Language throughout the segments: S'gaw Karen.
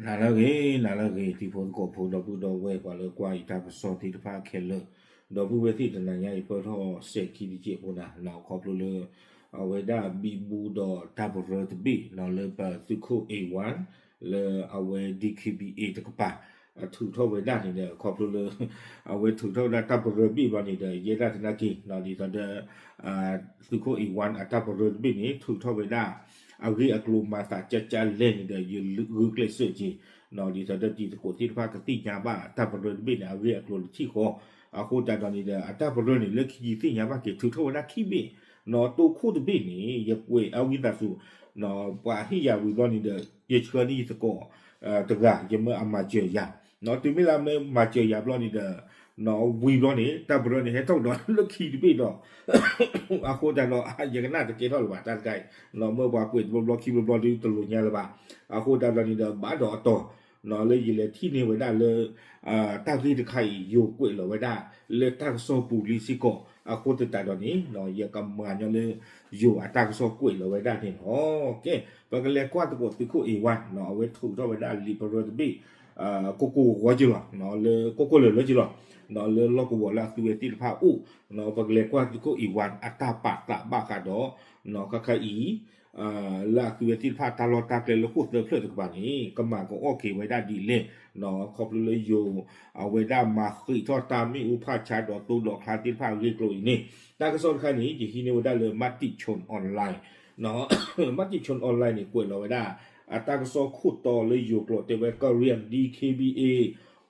နၤလၢအဂ့ၤ, နၤလၢအဂ့ၤ တံၤဖိသကိးဖိ ဒီပုၢ်ဒီဝဲၢ် ပှၤလၢကွၢ်ယတၢ်ကစီၣ်သ့ၣ်တဖၣ်ခဲလၢာ်, ဒီပုၢ်ဝဲၢ်သ့ၣ် တနၤညါအံၤ ပၢၢ်ထီၣ်စဲးခံတစဲးဖိနၤ, ခီဖျိလၢ အဝဲဒၣ်ဘံဘူဒီးတၢ်ပရၢတဘ့ၣ် လၢပသုးခိၣ် A one လၢအဝဲ D K B A တကပၤ ထုးထီၣ်ဝဲဒၣ်န့ၣ်ဒီး ခီဖျိလၢ အဝဲထုးထီၣ်ဝဲဒၣ်တၢ်ပရၢဘ့ၣ်ဘျီန့ၣ်ဒီး ယဲဒၣ်သနာ်က့ ဒ်သိးဒီး သုးခိၣ် A one အတၢ်ပရၢတဘ့ၣ်န့ၣ် ထုးထီၣ်ဝဲဒၣ် အဂ့ၢ်အကျိၤမၤသးကၠၢကၠၢလဲၣ်န့ၣ်ဒီး ယဂုာ်ကျဲးစၢးက့ၤ ဒ်သိးဒီးတံၤသကိးသ့ၣ်တဖၣ်ကသ့ၣ်ညါဘၣ် တၢ်ပရၢတဘ့ၣ်န့ၣ် အဂ့ၢ်အကျိၤလၢထံၣ်ဃီ, အဃိသတးဒီးန့ၣ်ဒီး အတၢ်ပရၢန့ၣ် လၢခံယသ့ၣ်ညါဘၣ်က့ၤ ထုးထီၣ်ဝဲဒၣ်ခံဘ့ၣ်, တိခိၣ်တဘ့ၣ်န့ၣ် ယကွဲးအဝံသးစူၤ ပှၤဟ့ၣ်ယၤဝံၤဘျီန့ၣ်ဒီး ယဆှၢန့ၢ်ယသကိးတဂၤ ယမၢအမၤစၢၤယၤ, တုၤမ့ၢ်လၢအမၢမၤစၢၤယၤဘျီန့ၣ်ဒီး ဝံၤဘျီန့ၣ် တၢ်ပရၢန့ၣ် ဟဲထီၣ်ကဒီးလၢခံတဘ့ၣ်ဒီး အဃိသတးဒီး ယကနၣ်တကဲထီၣ်လၢၤဘၣ် တၢ်တခါအံၤ, မၢပှၤကွဲးတဘျီဘျီခံဘျီဘျီဒီး တလိာ်ညါလၢၤဘၣ်, အဃိသတးဒီးန့ၣ်ဒီး ဘၣ်ဒီးအတီၤ လၢယလဲၤထံၣ်န့ၢ်ဝဲဒၣ်လၢ တၢ်ဂ့ၢ်တခါအံၤ ယိၤကွဲးလီၤဝဲဒၣ် လၢတၢ်ကစီၣ်ပူၤလံစ့ၢ်ကီး, အဃိသတးဒီးန့ၣ် ယကမၤညီလၢ ယိၤအတၢ်ကစီၣ်ကွဲးလီၤဝဲဒၣ်န့ၣ်လီၤ. ကဲ ပကလဲၤကွၢ်သကိးသုးခိၣ် A one အဝဲထုးထီၣ်ဝဲဒၣ်လံာ်ပရၢတဘ့ၣ် ကိၢ်ကိၢ်ဂီၤဂီၤက့ၤလီၤ, လၢကိၢ်ကိၢ်လၢၤလၢက့ၤလီၤ, လၢလီၢ်ကဝီၤလၢအသုဝဲသ့ၣ်တဖၣ်အိၣ်, ပကလဲၤကွၢ်သုးခိၣ် A one အတၢ်ပာ်သးဘၣ်ဃးဒီး ခါခါအံၤ လၢအသုဝဲသ့ၣ်တဖၣ်တၢ်လီၢ်တၢ်ကျဲလၢဃိၣ်သၢဖျၢၣ်တကပၤန့ၣ် ကမၤကအီၣ်က့ၤဝဲဒၣ်ဒ်လဲၣ်, ခီဖျိလၢယိၤ အဝဲဒၣ်မၤဃံးထီၣ်တၢ်မ့ၣ်အူဖးဆါဒီးသိဒီးချါသ့ၣ်တဖၣ်အဂ့ၢ်အကျိၤအံၤန့ၣ် တၢ်ကစီၣ်တခါန့ၣ် ယဟံးန့ၢ်ဝဲဒၣ်လၢ Matichon Online, Matichon Online န့ၣ် ကွဲးလီၤဝဲဒၣ် အတၢ်ကစီၣ်ခိၣ်တီလၢယိၤကျိာ်တဲဝဲ กะเหรี่ยง ดี เค บี เอ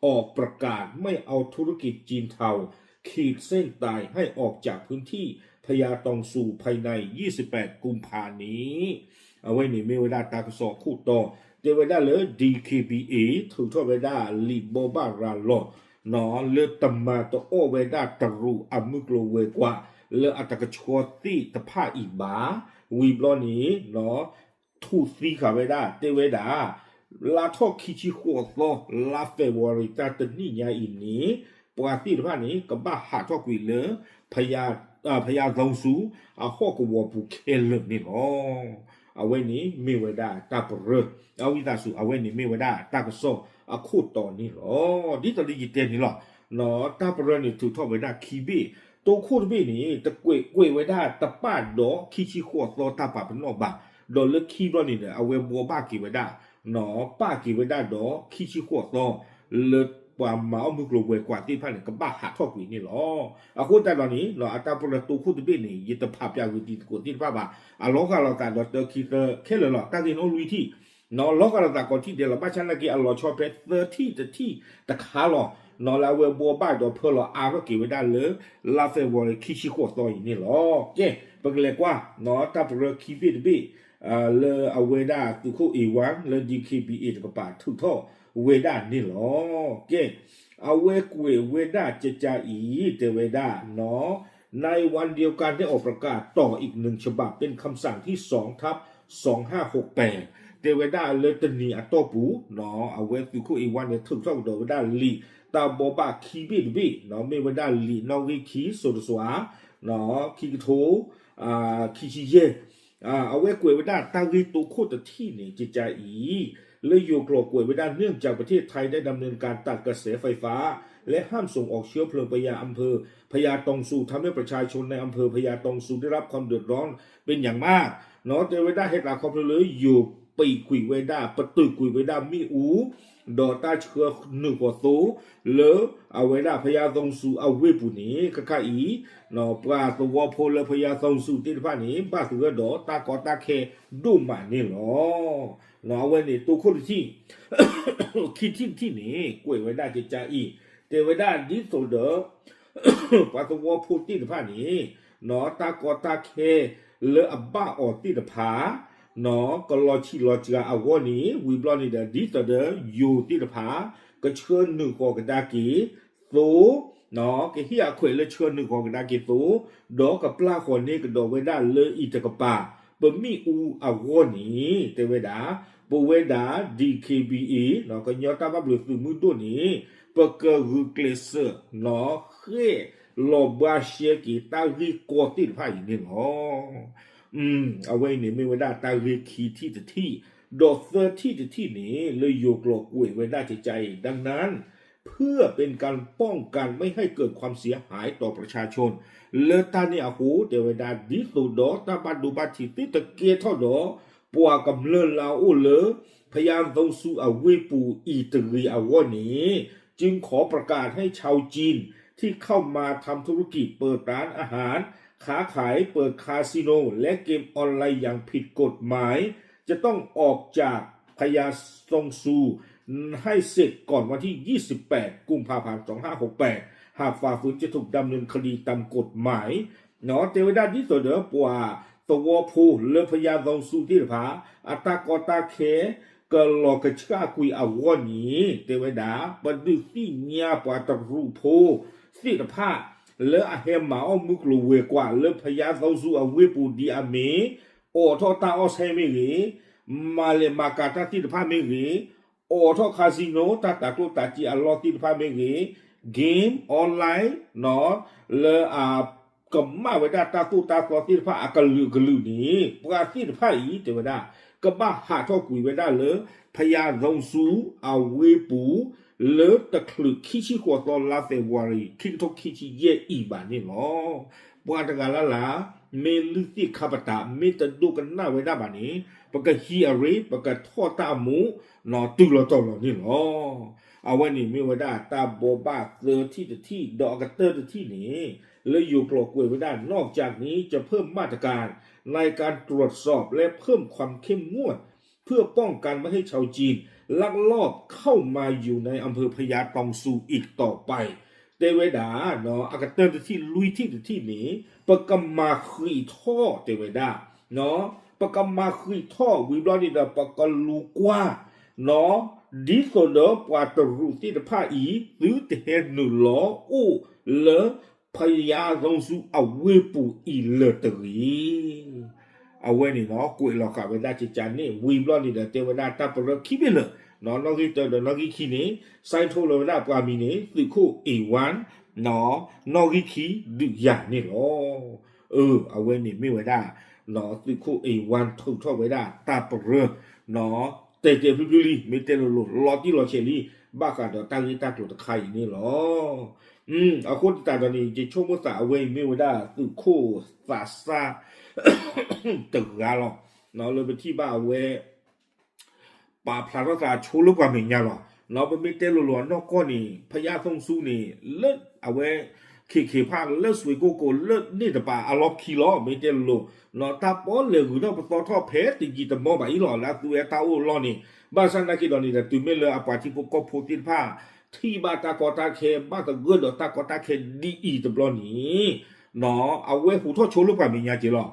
ออกประกาศไม่เอาธุรกิจจีนเทา ขีดเส้นตายให้ออกจากพื้นที่พญาตองซูภายในยี่สิบแปดกุมภานี้ အဝဲန့ၣ်မ့ၢ်ဝဲဒၣ်တၢ်ကစီၣ်ခိၣ်တီ တဲဝဲဒၣ်လၢ D K B A ထုးထီၣ်ဝဲဒၣ်လံာ်ဘိးဘၣ်ရၤလီၤ လၢတမၤတအီၣ်ဝဲဒၣ်တရူးအမုၢ်ကျိၤဝဲၤကွာ် လၢအတကဆှီသ့ၣ်တဖၣ်အံၤဘၣ်, ဝံၤဘျီန့ၣ် ထုးသံဃာ်ဝဲဒၣ် တဲဝဲဒၣ် လါထီၣ်ခံဆံဃိးသီ လါ February တၢ်တနံၣ်ညါအံၤန့ၣ် ပှၤသ့ၣ်တဖၣ်န့ၣ် ကဘၣ်ဟးထီၣ်ကွံာ်လၢ ဖယါ, ဖယါသီစူၤ အဟီၣ်ကဝီၤပူၤခဲလၢာ်န့ၣ်လီၤ. အဝဲန့ၣ်မ့ၢ်ဝဲဒၣ်တၢ်ပရၢ, အဝံသးစူၤ အဝဲန့ၣ်မ့ၢ်ဝဲဒၣ်တၢ်ကစီၣ်အခိၣ်တီန့ၣ်လီၤ. ဒ်သိးလၢယတဲန့ၣ်လီၤ. တၢ်ပရၢန့ၣ်ထုးထီၣ်ဝဲဒၣ်ခံဘ့ၣ်, တိခိၣ်တဘ့ၣ်န့ၣ် တကွဲးကွဲးဝဲဒၣ်တပာ်ဒီးခံဆံဃိးသီတၢ်ပာ်ပနီၣ်ဘၣ်, ဒီးလၢခံဘျီန့ၣ်ဒီး အဝဲဘိးဘၣ်က့ၤဝဲဒၣ် ပာ်က့ၤဝဲဒၣ်ဒီးခံဆံဃိးသီ လၢပှၤမၤအီၣ်မုၢ်ကျိၤဝဲၤကွာ်သ့ၣ်တဖၣ်န့ၣ် ကဘၣ်ဟးထီၣ်ကွံာ်န့ၣ်လီၤ. အဃိသတးဒီးန့ၣ် အတၢ်ပရၢတိခိၣ်တဘ့ၣ်န့ၣ် ယတဖးပၠးဂ့ၤတံၤသကိးသ့ၣ်တဖၣ်ဘၣ်. အလီၤဂာ်လိာ်သးဒီးတၢခံသၢခဲလၢာ်လီၤ. တၢ်ဂ့ၢ်နီၣ်လွံၢ်ထံၣ် လီၤဂာ်လိာ်သးကိးထံၣ်ဒဲးလီၤ. ဘၣ်ဆၣ်နာ်က့ အလီၤဆီဖဲသၢထံၣ်တထံၣ်တခါလီၤ. လၢအဝဲဘိးဘၣ်ဒီးဖၢလီၤအါထီၣ်က့ၤဝဲဒၣ်လၢ လါ February ခံဆံဃိးသီအံၤန့ၣ်လီၤ. ကဲ ပကလဲၤကွၢ် တၢ်ပရၢခံဘ့ၣ်တဘ့ၣ် လၢအဝဲဒၣ်သုးခိၣ် A one လၢ D K B A တကပၤထုးထီၣ်ဝဲဒၣ်န့ၣ်လီၤ. ကဲ အဝဲကွဲးဝဲဒၣ်ကကါအံၤ တဲဝဲဒၣ် ในวันเดียวกันได้ออกประกาศต่ออีกหนึ่งฉบับ เป็นคำสั่งที่สองทับสองห้าหกแปด တဲဝဲဒၣ်လၢတနံၤအတီၢ်ပူၤ အဝဲသုးခိၣ် A one န့ၣ် ထုးထီၣ်ကဒီးဝဲဒၣ်လံာ်တၢ်ဘိးဘၣ်ခံဘ့ၣ်တဘ့ၣ် မ့ၢ်ဝဲဒၣ်လံာ်နီၣ်ဂံၢ်ခံစိၤတစွၤ ခံကထိ ခံဆံယဲၢ် အဝဲကွဲးဝဲဒၣ်တၢ်ဂ့ၢ်တိခိၣ်တထံၣ်န့ၣ် ကကါအံၤ လၢယိၤကျိာ်ကွဲးဝဲဒၣ် เนื่องจากประเทศไทยได้ดำเนินการตัดกระแสไฟฟ้า และห้ามส่งออกเชื้อเพลิงไปยังอำเภอพญาตองซู ทำให้ประชาชนในอำเภอพญาตองซูได้รับความเดือดร้อนเป็นอย่างมาก တဲဝဲဒၣ်ဟဲသးခီဖျိလၢယိၤပံာ်ကွံာ်ဝဲဒၣ် ပတုာ်ကွံာ်ဝဲဒၣ်မ့ၣ်အူ ဒီးတၢ်ဆှၢနုာ်ဃီၤသိ လၢအဝဲဒၣ် ဖယါသီစူၤ အဝ့ၢ်ပူၤန့ၣ် ခဲခါအံၤ ပှၤသဝီဖိလၢ ဖယါသီစူၤ သ့ၣ်တဖၣ်န့ၣ် ဘၣ်သဂၢၢ်ဒီးတၢ်ကီတၢ်ခဲဒိၣ်မးန့ၣ်လီၤ. အဝဲန့ၣ် တိခိၣ်တထံၣ် ခံထံၣ်တထံၣ်န့ၣ် ကွဲးဝဲဒၣ်ကကါအံၤ တဲဝဲဒၣ်ဒ်သိးဒီး ပှၤသဝီဖိသ့ၣ်တဖၣ်န့ၣ် တၢ်ကီတၢ်ခဲလၢအဘၣ်အီၤသ့ၣ်တဖၣ် ကလီၤဆံးလီၤစှၤအဂီၢ်န့ၣ် ဝံၤဘျီန့ၣ်ဒီး ဒ်သိးဒီးယိၤသ့ၣ်တဖၣ် ကဆှၢနုာ်ဃီၤကဒါက့ၤသိ ကဟ့ၣ်အခွဲးလၢဆှၢနုာ်ဃီၤကဒါက့ၤသိ ဒီးကပျၢ်ဃီၤန့ၢ်ကဒီးဝဲဒၣ်လၢအံၤတကပၤ ပမ့ၣ်အူအဂီၢ်န့ၣ် တဲဝဲဒၣ် ပဝဲဒၣ် D K B A ကညီတၢ်ဘၣ်ဘျုးသုးမုၢ်ဒိၣ်န့ၣ် ပကဂုာ်ကျဲးစၢး ဃ့ၢ်လီၤဘှါရှဲက့ၤတၢ်ဂ့ၢ်ကီသ့ၣ်တဖၣ်အံၤန့ၣ်လီၤ. အဝဲအံၤန့ၣ်မ့ၢ်ဝဲဒၣ်တၢ်ဂ့ၢ်ခံထံၣ်တထံၣ် ဒီးသၢထံၣ်တထံၣ်န့ၣ် လၢယိၤကျိာ်ကွဲးဝဲဒၣ်ကကါအံၤ ดังนั้น เพื่อเป็นการป้องกันไม่ให้เกิดความเสียหายต่อประชาชน လၢတၢ်န့ၣ်အဃိ တဲဝဲဒၣ် ဒ်သိးဒီးတၢ်ဘၣ်ဒိဘၣ်ထံးသုတကဲထီၣ်ဒီး ပှၤကမျၢၢ်လၢအအိၣ်လၢ ဖယါသိဆူအဝ့ၢ်ပူၤအံၤတဂ့ၤအဂီၢ်န့ၣ် จึงขอประกาศให้ชาวจีนที่เข้ามาทำธุรกิจเปิดร้านอาหาร ค้าขาย เปิดคาสิโน และเกมออนไลน์อย่างผิดกฎหมาย จะต้องออกจากพญาซงซูให้เสร็จก่อนวันที่ยี่สิบแปดกุมภาพันธ์สองห้าหกแปด หากฝ่าฝืนจะถูกดำเนินคดีตามกฎหมาย တဲဝဲဒၣ်ဒ်သိးဒီးပှၤသဝီဖိလၢဖယါသိဆူသ့ၣ်တဖၣ် အတၢ်ကီတၢ်ခဲ ကလီၤကဆှၣ်ကွံာ်အဂီၢ်န့ၣ် တဲဝဲဒၣ် ပဒုးသ့ၣ်ညါပှၤတရူးဖိသ့ၣ်တဖၣ် လၢအဟဲမၤအီၣ်မုၢ်ကျိၤဝဲၤကွာ်လၢဖယါသိဆူအဝ့ၢ်ပူၤဒ်အမ့ၢ် အိးထီၣ်တၢ်အီၣ်ဆဲမ့ၢ်ဂ့ၤ, မၤလဲၤမၤကၤတၢ်သ့ၣ်တဖၣ်မ့ၢ်ဂ့ၤ, အိးထီၣ် casino တၢ်တၤကျိၣ်တၤစ့အလီၢ်သ့ၣ်တဖၣ်မ့ၢ်ဂ့ၤ, game online လၢအကမၣ်ဝဲဒၣ်တၢ်သိၣ်တၢ်သီသ့ၣ်တဖၣ်အကလုာ်ကလုာ်န့ၣ် ပှၤသ့ၣ်တဖၣ်အံၤ တဲဝဲဒၣ် ကဘၣ်ဟးထီၣ်ကွံာ်ဝဲဒၣ်လၢ ဖယါသိဆူအဝ့ၢ်ပူၤ လၢတချုးခံဆံဃိးသီလါ February ခံကထိခံဆံယဲၢ်အံၤဘၣ်န့ၣ်လီၤ. ပှၤတဂၤလၢ်လၢ် မ့ၢ်လုၢ်သ့ၣ်ခါပတာ် မ့ၢ်တဒိကနၣ်ဝဲဒၣ်ဘၣ်န့ၣ် ပကဟံးအရ့ ပကထီၣ်တၢ်အမူး တုၤလီၤတီၤလီၤန့ၣ်လီၤ. အဝဲန့ၣ်မ့ၢ်ဝဲဒၣ်တၢ်ဘိးဘၣ်သၢထံၣ်တထံၣ် ဒီးအကတၢၢ်တထံၣ်န့ၣ် လၢယိၤကျိာ်ကွဲးဝဲဒၣ် นอกจากนี้จะเพิ่มมาตรการในการตรวจสอบและเพิ่มความเข้มงวด เพื่อป้องกันไม่ให้ชาวจีนลักลอบเข้ามาอยู่ในอำเภอพญาตองซูอีกต่อไป တဲဝဲဒၣ် အကတၢၢ်တထံၣ်လွံၢ်ထံၣ်တထံၣ်န့ၣ် ပကမၤဃံးထီၣ် တဲဝဲဒၣ် ပကမၤဃံးထီၣ်ဝံၤဘျီန့ၣ်ဒီး ပကလူၤကွၢ် ဒ်သိးဒီးပှၤတရူးသ့ၣ်တဖၣ်အံၤ သုတဟဲနုာ်လီၤအိၣ်လၢ ဖယါသိဆူအဝ့ၢ်ပူၤအံၤလၢၤတဂ့ၤ. အဝဲန့ၣ်ဒီး ကွဲးလီၤဃာ်ဝဲဒၣ်ကကါန့ၣ် ဝံၤဘျီန့ၣ်ဒီး တဲဝဲဒၣ်တၢ်ပရၢခံဘ့ၣ်လၢာ် နီၣ်ဂံၢ်တၢဒီးနီၣ်ဂံၢ်ခံန့ၣ် ဆဲးထိလီၤဝဲဒၣ်ပှၤမံၤန့ၣ် သုးခိၣ်အ့ဝါ နီၣ်ဂံၢ်ခံဒုးယၤန့ၣ်လီၤ. အဝဲန့ၣ်မ့ၢ်ဝဲဒၣ် သုးခိၣ်အ့ဝါထုးထီၣ်ဝဲဒၣ်တၢ်ပရၢ တဲာ်တဲာ်ဖျုးဖျုးလံ မ့ၢ်တဲလိၤလိၤ လီၤတံၢ်လီၤဆဲးလံ ဘၣ်ဃးဒီးတၢ်ဂ့ၢ်တၢ်ကျိၤတခါအံၤန့ၣ်လီၤ. အဃိသတးဒီးန့ၣ် ယဆိကမိၣ်သးအဝဲအံၤမ့ၢ်ဝဲဒၣ် သုးခိၣ်သးစၢ် တဂၤလီၤ. လၢပထံၣ်ဘၣ်အဝဲ ပာ်ဖျါထီၣ်သးဆိလၢပှၤမဲာ်ညါလီၤ. ပမ့ၢ်တဲလိၤလိၤအနီၢ်ကီၢ်န့ၣ် ဖယါသိဆူန့ၣ် လၢအဝဲ ခ့ခ့ဖးလၢစွ့ကိၣ်ကိၣ်လၢန့ၣ်တပၤအလီၢ်ခံလီၤ မ့ၢ်တဲလိၤလိၤ တၢ်ပီလဲၤဂုၤထီၣ်ပသီထီၣ်ဖဲတယံာ်တမီၢ်ဘၣ်အံၤလီၤ လၢအသုဝဲတၢ်အိၣ်အလီၢ်န့ၣ် ဘၣ်ဆၣ်နာ်က့ဒီးန့ၣ်ဒီး တုၤမ့ၢ်လၢအပှၤထံဖိကီၢ်ဖိသ့ၣ်တဖၣ် ထံၣ်ဘၣ်တၢ်ကီတၢ်ခဲ ဘၣ်သဂၢၢ်ဒီးတၢ်ကီတၢ်ခဲဒ်အံၤတဘျီန့ၣ် အဝဲဟူးထီၣ်ဆိလၢပှၤမဲာ်ညါက့ၤလီ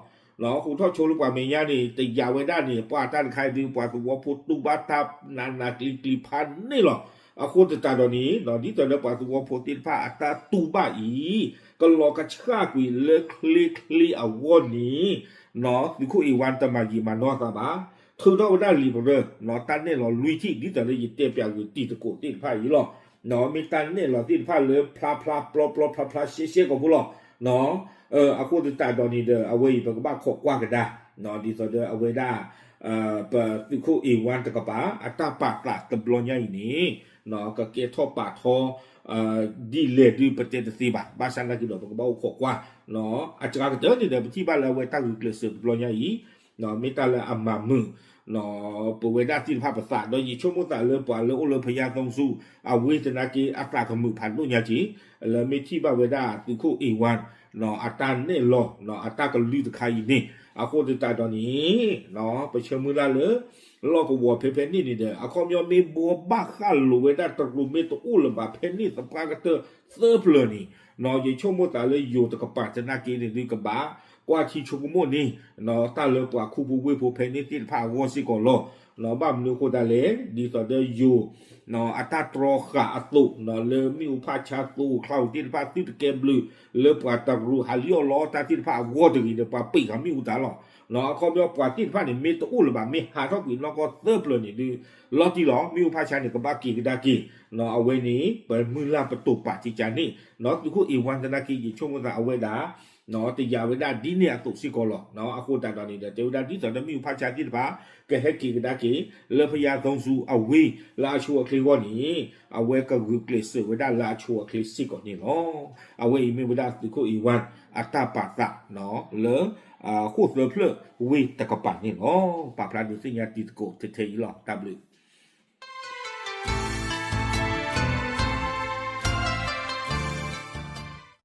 ၤ. ဟူးထီၣ်ဆိလၢပှၤမဲာ်ညါန့ၣ် တယာ်ဝဲဒၣ်န့ၣ် ပှၤတၢ်တခါအံၤဒုး ပှၤသဝီဖိတူၢ်ဘၣ်တၢ်နးနးကျံၤကျံၤဖးန့ၣ်လီၤ. အဃိသတးဒီးန့ၣ် ဒ်သိးလၢပှၤသဝီဖိသ့ၣ်တဖၣ်အတၢ်တူၢ်ဘၣ်အံၤ ကလီၤကဆှၣ်ကွံာ်လၢချ့ချ့အဂီၢ်န့ၣ် သုးခိၣ်အ့ဝါတမၤယံာ်မၤနီၢ်အသးဘၣ်. ထုးထီၣ်ဝဲဒၣ်လံာ်ပရၢ တၢ်နဲၣ်လီၤလွံၢ်ထံၣ် ဒ်သိးလၢယတဲပၠးကွံာ်တံၤသကိးသ့ၣ်တဖၣ်အံၤလီၤ. မ့ၢ်တၢ်နဲၣ်လီၤသ့ၣ်တဖၣ်လၢဖျါဖျါပျီပျီဖျါဖျါရှဲရှဲကီၢ်ဖိလီၤ. အဃိသတးဒီးန့ၣ်ဒီး အဝဲအံၤပကဘၣ်ခိးကွၢ်ကဒါ ဒ်သိးဒီးအဝဲဒၣ် ပသုးခိၣ်အ့ဝါတကပၤ အတၢ်ပာ်သးတဘျီညါအံၤန့ၣ် ကကဲထီၣ်ပာ်ထီ ဒ်လဲၣ်ဒုးပတဲတသ့ဘၣ်. ဘၣ်ဆၣ်နာ်က့ဒီး ပကဘၣ်အိၣ်ခိးကွၢ် အစှၤကတၢၢ်န့ၣ်ဒီး ပထံၣ်ဘၣ်လၢအဝဲတၢ်ဂုာ်ကျဲးစၢးတဘျီညါအံၤ မ့ၢ်တၢ်လၢအမၤမုာ် ပဝဲဒၣ်သ့ၣ်တဖၣ်ပသး ဒီးယဆိကမိၣ်သးလၢပှၤလၢအိၣ်လၢဖယါသိဆူ အဝ့ၢ်သနာ်က့ အသးကမုာ်ဖးဒိၣ်ညါက့ၤ လၢမ့ၢ်ထံၣ်ဘၣ်ဝဲဒၣ်သုးခိၣ်အ့ဝါ အတၢ်နဲၣ်လီၤ အတၢ်ကလုၢ်တခါအံၤန့ၣ် အဃိသတးဒီးန့ၣ် ပဆၢမုၢ်လၢ်လၢ လီၢ်ကဝီၤဖဲဖဲန့ၣ်န့ၣ်ဒီး အခီပညီမ့ၢ်ဘိးဘၣ်ဃၣ်လိာ်ဝဲဒၣ်တရူးမ့ၢ်တအိၣ်လၢၤဘၣ်ဖဲန့ၣ်သပှၢ်ကတၢၢ်သၢပျၢၤန့ၣ် ယဆိကမိၣ်သးလၢယိၤတကပၤသနာ်က့န့ၣ်ဒုးကဘၣ် ကွၢ်ထံဆိကမိၣ်န့ၣ် တၢ်လၢပှၤခူဖိဝ့ၢ်ဖိဖဲန့ၣ်သ့ၣ်တဖၣ်အဂီၢ်စ့ၢ်ကီးလီၤ. ဘၣ်မနုၤအဃိသတးလဲၣ် ဒ်သိးဒီးယိၤ အတၢ်တြီဃာ်အသိး လၢမ့ၣ်အူဖးဆါသိချါအူသ့ၣ်တဖၣ်သုတကဲဘျုး လၢပှၤတရူးဟးလံၣ်အီၣ်လီအီၣ်တၢ်သ့ၣ်တဖၣ်အဂီၢ်တဂ့ၤဒီး ပှၤပံးဃာ်မ့ၣ်အူတၢ်လီၤ. အခီပညီပှၤသ့ၣ်တဖၣ်န့ၣ် မ့ၢ်တအိၣ်လၢၤဘၣ် မ့ၢ်ဟးထီၣ်ကွံာ်နီၢ်ကီၢ်သၢပျၢၤန့ၣ်ဒုး လီၤတံၢ်လီၤ မ့ၣ်အူဖးဆါန့ၣ် ကဘၣ်က့ၤကဒါက့ၤ အဝဲန့ၣ် ပမုၢ်လၢ်ပတိာ်ပာ်ကကန့ၣ် သုးခိၣ်အ့ဝါသနာ်က့ ယဆိကမိၣ်သးအဝဲဒၣ် တယာ်ဝဲဒၣ်ဒ်န့ၣ်အသိးစ့ၢ်ကီးလီၤ. အဃိသတးဒီးန့ၣ်ဒီး တဲဝဲဒၣ်ဒ်သိးဒီးမ့ၣ်အူဖးဆါသ့ၣ်တဖၣ် ကဟဲက့ၤကဒါက့ၤ လၢဖယါသုစူအဝ့ၢ်လၢအဆိအချ့အဂီၢ်န့ၣ် အဝဲကဂုာ်ကျဲးစၢးဝဲဒၣ်လၢအဆိအချ့စ့ၢ်ကီးန့ၣ်လီၤ. အဝဲအံၤမ့ၢ်ဝဲဒၣ်သုးခိၣ်အ့ဝါ အတၢ်ပာ်သး လၢ ဃိၣ်သၢဖျၢၣ်ဝ့ၢ်တကပၤန့ၣ်လီၤ. ပာ်ဖျါဒုးသ့ၣ်ညါတံၤသကိးထဲထဲအံၤလီၤ. တၢ်ဘျုး